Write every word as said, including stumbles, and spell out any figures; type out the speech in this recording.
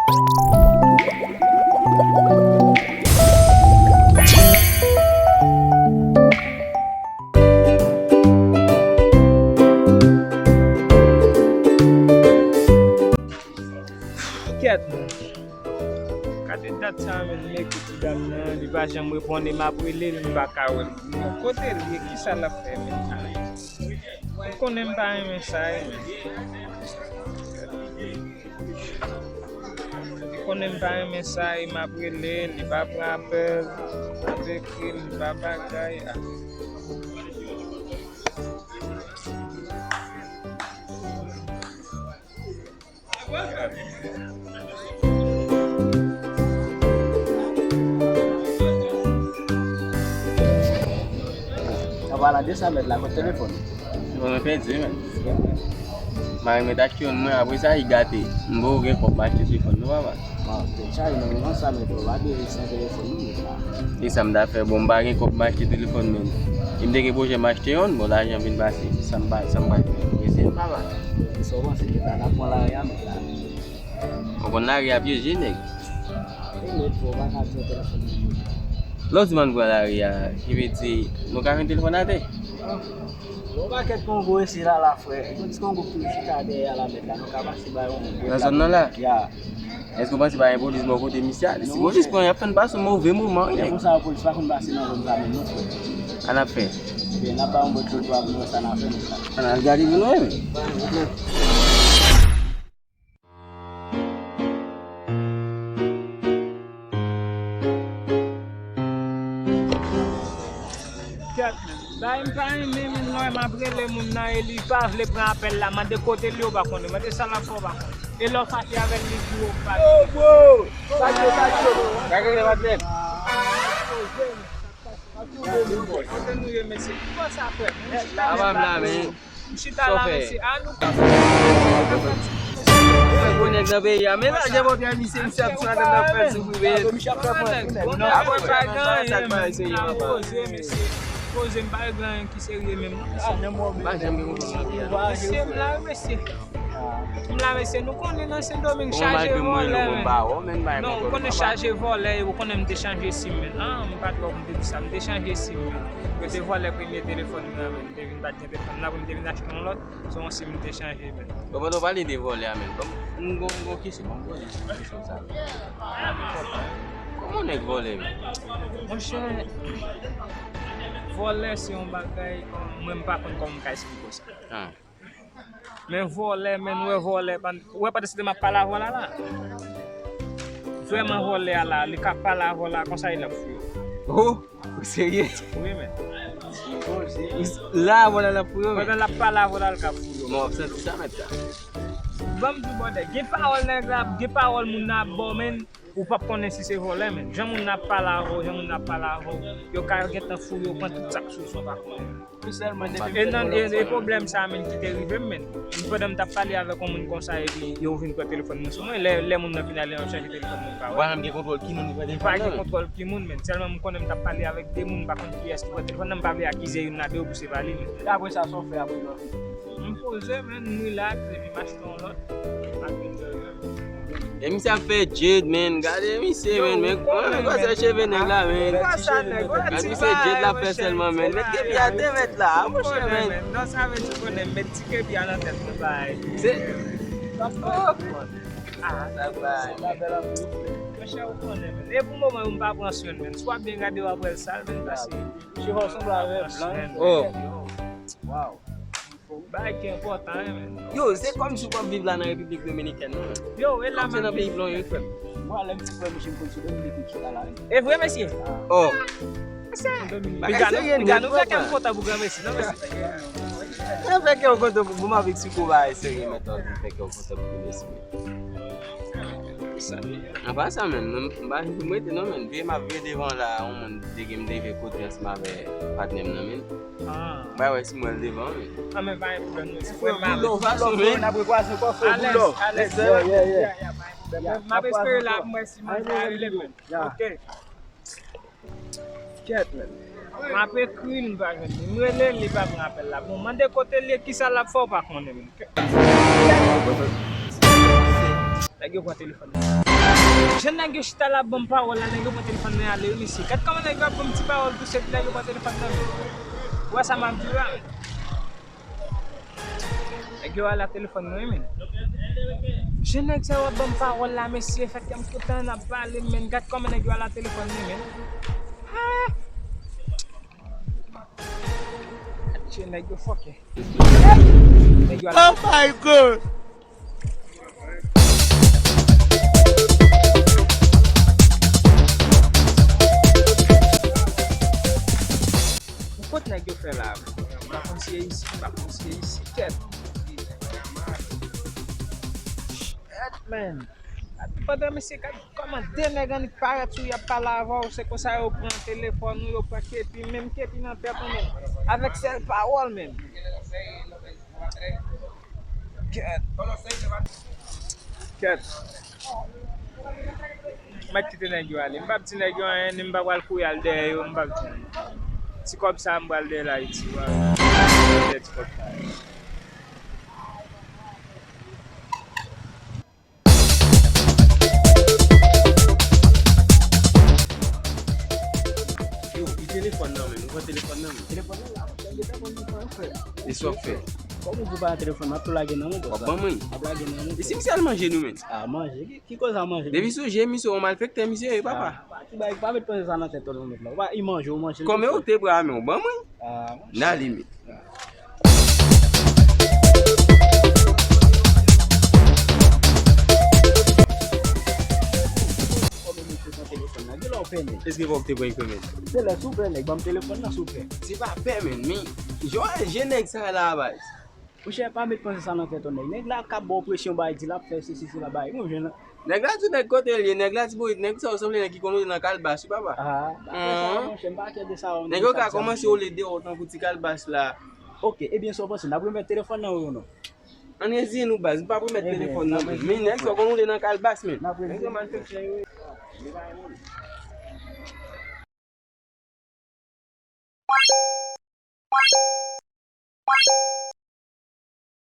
Kèt, men. Gade dat sa, men, m ekri ti dam nan, li pa janm reponn, e m ap rele l, m pa ka wè l. Bon, kote l ye? Kisa l ap fè, men? M konnen m pa renmen sa, e, men. M konnen m pa renmen sa, e m ap rele l, li pa pran apèl, m ap ekri l, li pa bagay. Ah. An palan de sa, mèt la, kot telefòn? Telefòn mwen pèdi, wi, men. Mari mwen t achte youn, mwen, apre sa, li gate. M poko gen kòb m achte telefòn, non, papa. Bon, te chaje nan moman sa, men ou pa bezwen san telefòn, non, mèt la. E sa m ta fè? Bon, m pa gen kòb m achte telefòn, men. E m te gen pwojè m achte youn, bon, lajan vin pase. Sa m pa, sa m pa fè? Mesye, papa. Sa w panse, mèt la, n ap pran lari a, mèt la. Ou konn lari a pyeje, nèg. E nèt, fò w pa ka di yon telefòn nan men. Lè w di m ann pran lari a, ki vle di nou ka jwenn telefòn atè? Yon pakèt Kongo isi la, la, frè. Yon ti Kongo ki toujou chita dèyè a la, mèt la. Nou ka pase ba yo, men. Nan zòn nan la? Ya. Èske w panse pa gen polis bò kote misye a? Si polis pran, y ap fè n pase yon move moman, wi, nèg. Se pou sa polis pa konn pase nan zòn sa menm, non, frè. Sa n ap fè? Ebyen, n ap ba yon bòt lòt bò pou nou wè sa n ap fè, mèt la. Ann al gade pou nou wè, men. Kèt, men. Bagay m pa renmen, men, lè m ap rele moun nan e li pa vle pran apèl la. Mande kote l ye, ou pa konnen. Mande sa l ap fè, ou pa konnen. E lè w fache avè l, li di w pa. Yo, bro! Sa k ye, sa k ye? Sa k ye, patnè? Kote nou ye, mesye? Ki bò sa, frè? Mwen chita la, men. M chita la, mesye. A nou ka fè. Fè gwo nèg nan peyi a. Men lajè bò pye misye, misye ap sou madanm nan fè l soufri, men. Apre pa gen anyen, men. M la poze, mesye. Poze, m pa regle anyen ki serye menm, non, mesye. Pa janm gen konfyans nan peyi a, non. Mesye, m la, wi, mesye. M la, mesye, nou konnen nan Sendomeng chaje vòlè, men. Non, ou konnen chaje vòlè, ou konnen m te chanje sim, men. Ah, m pa t wè pou m te di sa, m te chanje sim, men. Yo te vòlè premye telefòn mwen an, men. M te vin pa t gen telefòn nan, pou m te vin achte yon lòt, se yon sim m te chanje, men. Bon, pandan w pale de vòlè a, men, ban m, m gon, m gon kesyon, ban m poze kesyon sa. Kòman nèg vòlè, men? Monchè, vòlè se yon bagay, mwen, m pa konn kòman m ka esplike w sa. Ah. Men vòlè, men, ou wè vòlè, ou wè pandan se tan m ap pale avè w la, la. Vrèman vòlè a la, li ka pale avè w la, konsa li ap fouye w. Oh, ou serye? Wi, men. La, vòlè la pou yo, men. Pandan l ap pale avè w la, l ka fouye w. Mwen, w ap santi sa, mèt la. Ban m di w, brother, gen pawòl nèg la, gen pawòl moun nan ap ba w, men, ou p ap konnen si se vòlè, men. Jan moun nan ap pale avè w, jan moun nan ap pale avè w, yo ka gentan fouye w, pran tout sa k sou w san w pa konnen. E nan, e, e pwoblèm sa a, men, ki te rive m, men. Pandan m t ap pale avèk yon moun konsa, epi yo vin pran telefòn nan sou mwen, lè, lè moun nan fin ale, m ap chèche telefòn nan, m pa wè. Ou pa menm gen kontwòl ki moun ki pran telefòn nan, men. M pa gen kontwòl ki moun, men. Sèlman m konnen m t ap pale avèk de moun, m pa konn kiyès ki pran telefòn nan, m pa vle akize youn nan de yo pou se pa li, men. E apre sa, sa w fè apre lè w fin? M poze, men, m rilaks, epi m achte yon lòt. M ap vin jere. E misye ap fè dread, men. Gade misye, men. Men kòman misye cheve nèg la, men. Gade misye dread la fè sèlman, men. Met kepi a de mèt la, monchè, men. Non, sa vle di konnen, met ti kepi a nan tèt mwen, bay. Se. Ah, sa bay. Monchè, ou konnen, men. E pou moman, m pa pran swen, men. Si w ap byen gade, w ap wè l sal, men, paske. Cheve w sanble avè blan. Oh. Wow. Bagay ki enpòtan, wi, men. Yo, se kòmsi w p ap viv la nan Repiblik Dominikèn, non, men. Yo, e la kòmsi nan peyi blan yo, frè m. Mwen, lè m ti frè, mesye, m konn sou Dominik, m chita la, wi. E vre, mesye? Oh. Mesye, piga nou, piga nou fè kè m kontan pou granmesi, non, mesye. Fè kè w kontan pou, pou m avèk Siko, bagay serye, men, fè kè w kontan pou granmesi. An pa sa, men, m pa vin pou m rete, non, men. Vye m ap vye devan la, yon moun te gen m leve kote ansanm avè patnè m nan, men. Ah. M pa wè si m wè l devan, men. Ah, men pa gen pwoblèm, non. Frè m, alèz. Boulò, fason, men. N ap rekwaze ankò, frè, boulò. Alèz, alèz. M ap espere la pou m wè si m ka rele, men. Ok. Kèt, men. M ap ekri l, m pa jwenn li. M rele l, li pa pran apèl la. Bon, mande kote l ye, kisa l ap fè, w pa konnen, men. Nèg yo pran telefòn nan. Jan nèg yo chita la ap ban m pawòl la, nèg yo pran telefòn nan ale wi mesye. Gad kòman nèg yo ap ban m ti pawòl tou, se nèg yo pran telefòn nan men. Ou wè sa m ap di w la men. Nèg yo ale ak telefòn mwen wi men. Jan nèg sa yo ap ban m pawòl la mesye, fè kè m kontan n ap pale men. Gad kòman nèg yo ale ak telefòn mwen men. Ah! Gad jan nèg yo fòkè. Nèg yo ale. Oh my God! Kot nèg yo fè la? M pa konn si e isi, m pa konn si e isi, kèt. Kèt, man. Pandan mesye, gad kòman de nèg annik parèt sou, y ap pale avè w, se konsa yo pran telefòn ou, yo pran kepi, menm kepi nan tèt ou menm. Avèk sèl pawòl menm. Kèt. Kèt. M ap kite nèg yo ale. M p ap di nèg yo anyen, ni m pa pral kouri al dèyè yo, m p ap di anyen. Ti kòb sa a m pral dèyè l Ayiti. Wè, ti kòb sa a. Yo, li telefòn nan menm, ou pran telefòn nan menm. Telefòn nan la, monchè, m gentan konn li pran frè. E sa w fè? Kòm ou di w pa nan telefòn, m ap tou lage nan men, bòs. W ap ban mwen? M ap lage nan men. E si misye al manje nou menm? Ah, manje? Ki, ki koz a manje? Depi sou je misye, yon malfektè misye ye, papa. Ah, pa, ki bagay, pa met panse sa nan tèt ou non, mèt la. Ou pa, li manje, ou manje l tou frè. Kòm e ou te pran men, w ban mwen? Ah, monchè. Nan limit. Kòman mesye pran telefòn nan? Genlè w pè nèg. Èske fòk te pran eksprimè? Genlè si w pè nèg, ban m telefòn nan si w pè. Se pa pè, men, men, jan w wè je nèg sa la, baz. Monchè, pa met panse sa nan tèt ou, nèg. Nèg la ka ba w presyon, bay, di l ap fè sesi, sela, bay. Ou jwenn. Nèg la di w nèg kote l ye, nèg la ti boyit, nèg sa yo sanble nèg ki konn woule nan kalbas, wi, papa. Ah, pa fè sa, monchè, m pa kè de sa, nèg yo ka kòmanse woule deyò tankou ti kalbas la. Ok, ebyen, sa w panse, n ap remèt telefòn nan, wi ou non? Ann reziye nou, baz, m p ap remèt telefòn nan, men. Men nèg sa yo konn woule nan kalbas, men. Nèg yo malfektè yo ye.